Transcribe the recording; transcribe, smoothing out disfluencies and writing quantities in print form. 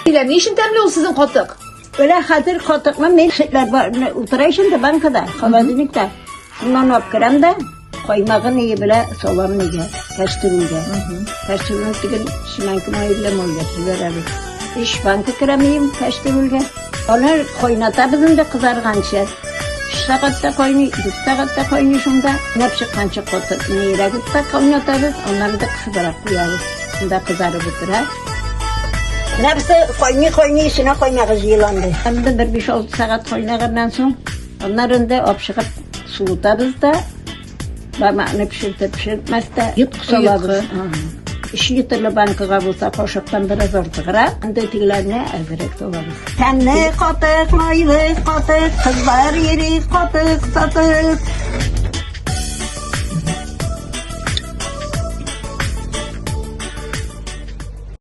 Дилә, ни өчен тәмле ул сезнең катык? Менә хәзер катыкны мин сөтләр бар, утыра инде банкада, холодильникта. Шуннан алып керәм дә, каймагы ние белә салам нигә, кәстрүлгә. Кәстрүлне теген шимәнке мае белән майлап җибәрәбез. Өч банка керәм мин кәстрүлгә. Аны кайнатабыз инде кызарганчы. Өч сәгать тә кайный, дүрт сәгать тә кайный шунда. Кайнап чыкканчы каты нирәк тә кайнатабыз, аннары да кысыбрак куябыз. Шунда кызарып утыра. Менә бусы кайный-кайный эченә каймагы җыеланды. Инде бер 5-6 сәгать кайнаганнан соң, аннары инде алып чыгып суытабыз да, бармакны пешертеп пешертмәс тә, йотк салабыз. Өч литрлы банкага булса, кашыктан бераз артыграк, инде тегеләрне әзерәк салабыз. Тәмле катык, майлы катык, кызлар йөри катык сатып.